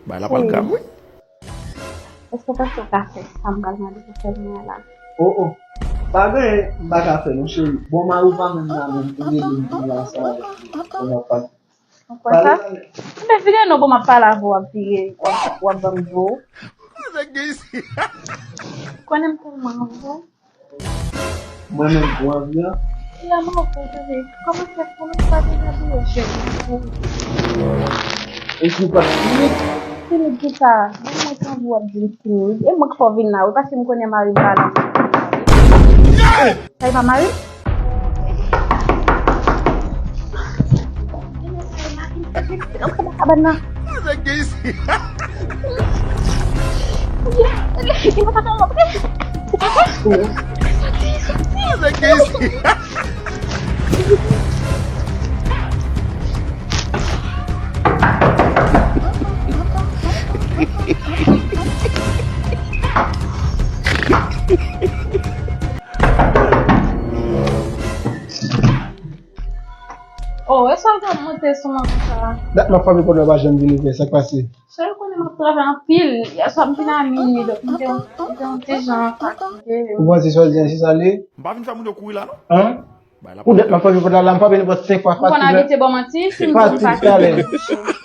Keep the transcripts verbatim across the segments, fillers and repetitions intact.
Bay la pral grav, wi. Èske w panse w ka fè sa m pral mande pou fè jounen an la? Oh, oh. Pa gen, m pa ka fè non, cheri. Bon, mari w pa menm la menm pou rele m pou m ansanm avèk li. Bon, m ap pale. Ou kwè sa? Pale, pale. Enben, vire non, bon, m ap pale avè w, w ap vire, w ap, w ap ban m dlo. Konnen m tèlman anvi w. Mwen menm pou anvi an. La mò pou tande. Kòman fè pou nou pa te gade yo jèn pou. E si w pa t fini? Fini di sa. Bon, mwen t anvi w ap di m fini. E mwen k fè w vin la, wi, paske m konnen mari m pa la. Sa e pa mari? Antre nan kabann nan. Sa gen isi? Sa gen isi? Oh, e sa w t ap monte sou mwen konsa? Dat m ap frape pòt la, pa janm vin ouvè, sa k pase? Cheri, ou konnen m ap travay anpil. Yèswa m vin a minui, donk m te, m te yon ti jan fatige. Ou panse sa w di an, se sa l ye? M pa vin fè moun yo kouri la, non. An? Pou dat m ap frape pòt la, la, m frape nenpòt senk fwa, fatig lan. Ou konn abitye ban manti, si m di m fatig talè.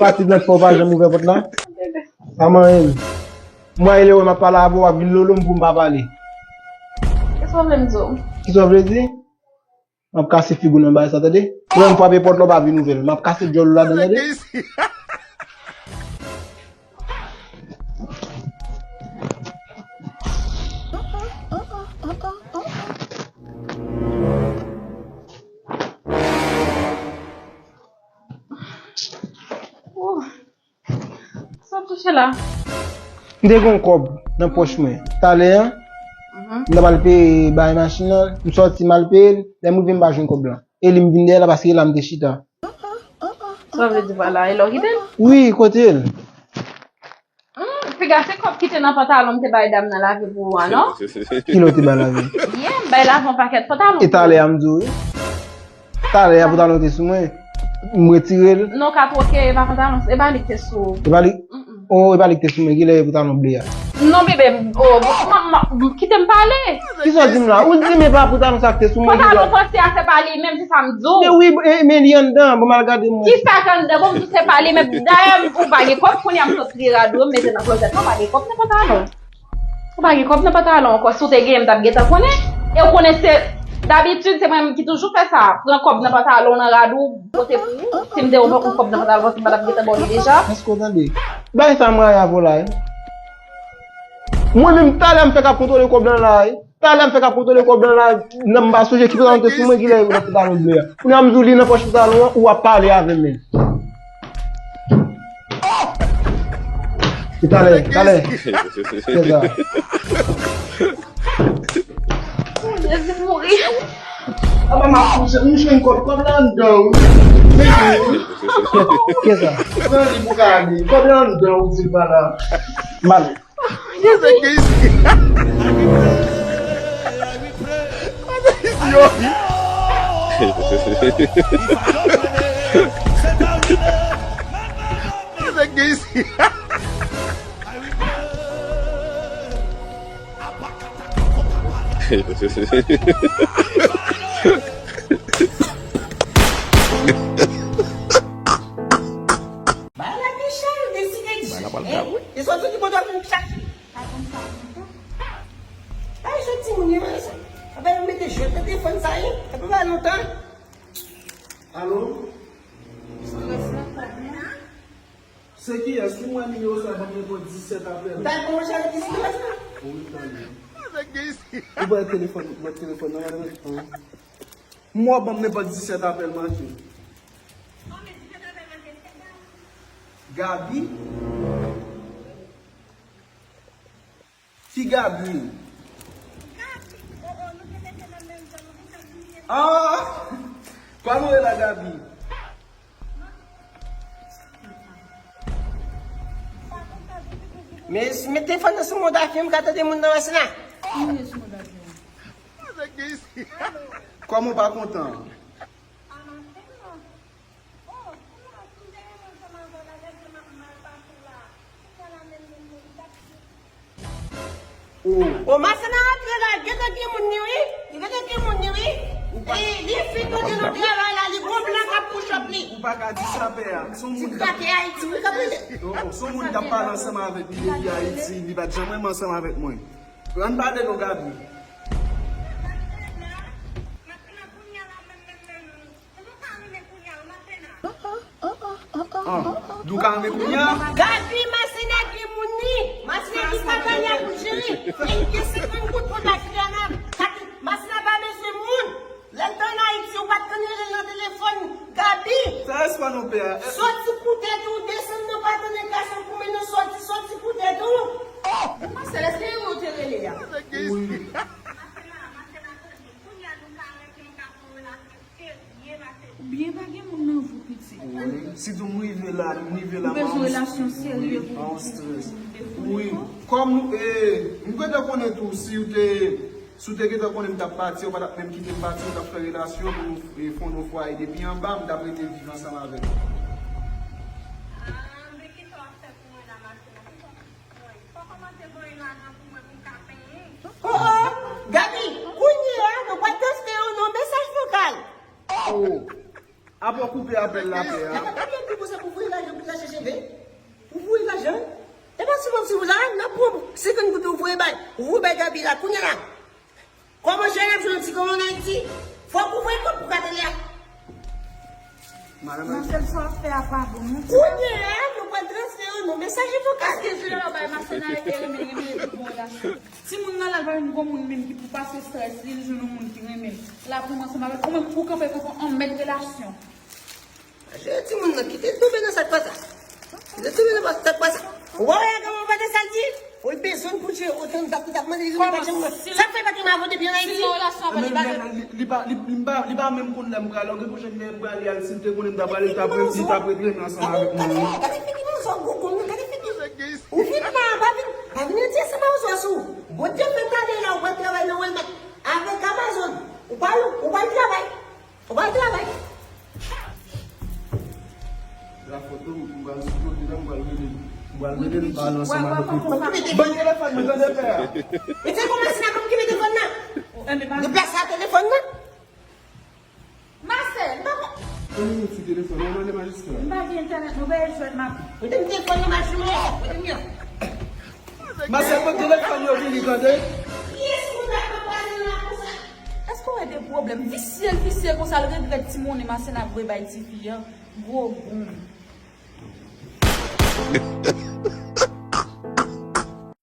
Fatig lan fè w pa janm ouvè pòt la. Sa manyen m. Mwen, e lè w wè m ap pale avè w, w ap vin lolo m pou m pa pale. Kisa w vle m di w? Kisa w vle di? M ap kase figi w nan bagay sa, tande? Lè m frape pòt la, w pa vin ouvè l. M ap kase djòl ou ladan, tande? Sa w touche la? M te gen yon kòb nan pòch mwen. Talè a, m t ap al peye bay machin nan, m sòti m al peye l, lè m rive m pa jwenn kòb la. E li m vin dèyè la paske la m te chita. Sa w vle di pa la, e la w kite l? Wi, kote l? Hmm, piga se kòb ki te nan pantalon m te bay dam nan lave pou ou a, non? Ki lè w te bay lave? Yè, m bay lave yon pakèt pantalon. E talè a m di w, wi. Talè a pantalon te sou mwen. M retire l. Non, ka twoke, e pa pantalon, e pa li ki te sou ou. E pa li? Mm-mm. Oh, e pa li ki te sou mwen, ki lè e pantalon ble a? Non, bebe, oh, m, m, m, kite m pale. Kisa w di m la? Ou di m e pa pantalon sa ki te sou mwen, ki lè? Pantalon panse a se pa li menm, se sa m di w. Men wi, e, men li anndan, bon, m al gade mwen. Kisa k anndan? Bon, m di w se pa li menm. Dayè, ou pa gen kòb, kounye a m sot tire rad ou, m mete nan klozèt la, ou pa gen kòb nan pantalon. Ou pa gen kòb nan pantalon ankò. Si w te genyen, m t ap gentan konnen. E w konnen se, dabitid, se mwen menm ki toujou fè sa. Pran kòb nan pantalon, nan rad ou, pote pou ou. Si m te wè yon kòb nan pantalon, m pa t ap gentan ba w li deja. Èske w tande? Bagay sa m rayi avè w la, wi. Mwen menm, talè m fèk ap kontwole kòb lan la, wi. Talè m fèk ap kontwole kòb lan la, nan m pa sonje ki pantalon te sou mwen, ki lè e pantalon ble a. Kounye a m di w li nan pòch pantalon an, ou ap pale avè m menm. E talè, talè. Fè sa. Jezi mouri. Apa m ap koute, m jwenn kòb, kòb la anndan, wi. Men wi. Fè sa. Pran li pou gade. Kòb la anndan, ou di l pa la. M ale. Yo. Sa gen isi? Bagay la gen chay, ou deside di. Bagay la pral grav, wi. E sa w di ki kote w ap vin chache? Pa konn sa lontan. Ay, jwèt timoun yo, sa. Apa yo mete jwèt nan telefòn sa, wi. Sa pa ba lontan. Alo? Se kiyès? Si mwen nimewo sa, ban m repon disèt apèl. Ou ta pran yon chèz ki sou mèt la? Wi, tande. Ou pran telefòn, ou pran telefòn nan, madanm. Mwen ban m nenpòt disèt apèl manke. Gabi? Ki Gabi? Ah! Kòman w ye la, Gabi? Men, men telefòn nan sou mòd avyon, m ka tande moun nan wè sila. Kòman w pa kontan? Oh, kounye a, si m te renmen ansanm avè w la, lè m te mal pase la, O Masena rantre la, gentan gen moun li wi. Li gentan gen moun li wi. Li, li fin nou gen nan travay la, li gon blan k ap push up li. Ou pa ka di sa, pè a. Se yon moun k ap, se yon moun k ap pale ansanm avèk li depi Ayiti, li pa t janm renmen ansanm avèk mwen. Ann pale non, Gaby. Ah, Douka renmen kounye a. Gaby, Masena gen moun li. Masena gen patnè pou jere. E li gen senkant goud pou l bay Juliana. Masena pa bezwen moun. Lè l te ann Ayiti, ou pa t konn rele l nan telefòn. Gaby. Fè espwa non, pè a. Soti pou tèt ou, desann nan pa tande gason pou men nou soti, soti pou tèt ou. Mansèl, èske e ou yo te rele a? Wi. Ou byen pa gen moun nan vi w pitit. Wi. Sitou m rive la, m rive la, m bezwen relasyon serye pou ou. Wi. Kòm nou, e, m gentan konnen tou, si w te, si w te gentan konnen m t ap pati, ou pa t ap menm kite m pati, ou t ap fè relasyon pou nou, e, fonde yon fwaye depi anba, m t ap rete viv ansanm avèk ou. Ah, men kisa w ap fè pou mwen la, Masena? Kisa w ap fè pou mwen? Fò w kòmanse voye lajan pou mwen pou m ka penyen. Oh, oh, Gaby, kounye a, nou pral transfere w nan mesaj vokal. Oh. Apre w koupe apèl la, pè a. Gaby, pou sa pou voye lajan pou l achte cheve. Pou voye lajan. E pa sou mwen, si w la, n ap pran senkant goud ou voye bay. Ou voye bay Gaby la, kounye a la. Kòman jere ap jwenn yon ti kòman ann Ayiti? Fòk ou voye kòb pou ka tande a. Madanm, Mansèl, sa w ap fè a pa bon, non. Kounye a, nou pral transfere w nan mesaj vokal. Èske Juliana bay Masena e renmen, renmen, renmen bon relasyon? Timoun nan la, l pa menm gon moun menm ki pou pase estrès li, li jwenn yon moun ki renmen l. L ap renmen ansanm avèk ou, menm ou kanpe kòkò an mèt relasyon. Jere timoun nan, kite l tonbe nan sa k pa sa. Kite l tonbe nan sa k pa sa. Ou pa wè a kòman w pa te sa l di? Ou bezwen pou jere otan dat li t ap mande li, li pa t janm mande. Sa k fè li pa t renmen avè w depi ann Ayiti? Li pa, li, li pa, li, li pa, li pa menm konn lè m prale. Ou gen pou jwenn lè m prale a, si l te konnen m ta prale, li t ap, li t ap ret renmen ansanm avèk mwen. Gade, gade figi Manzò, gwo gonm nan, gade figi. Ou vin la, pa vin, pa vin retire sa Manzò sou ou. Bondye fè talè la, ou pral travay nan Walmart avèk Amazon. Ou pral, ou pral travay. Ou pral travay. La foto, m pral sou kote la, m pral rele. M pral rele, m pale ansanm avèk li. Ban telefòn mwen, tande, pè a. Mete kòmanse la, kòm ki mete telefòn nan. Deplase a telefòn nan. Masèl, m pa konn. Yon minit sou telefòn nan, mande majistra. M pa gen entènèt, non, bay jwèt m ap. Mete m telefòn nan, majistra. Mete m yo. Masèl, ban telefòn yo vini, tande. Kiyès moun ap pale la konsa? Èske w wè de pwoblèm? Visye l visye konsa, l regrèt ti monnen Masèl ap voye bay tifi a. Gwo gonm.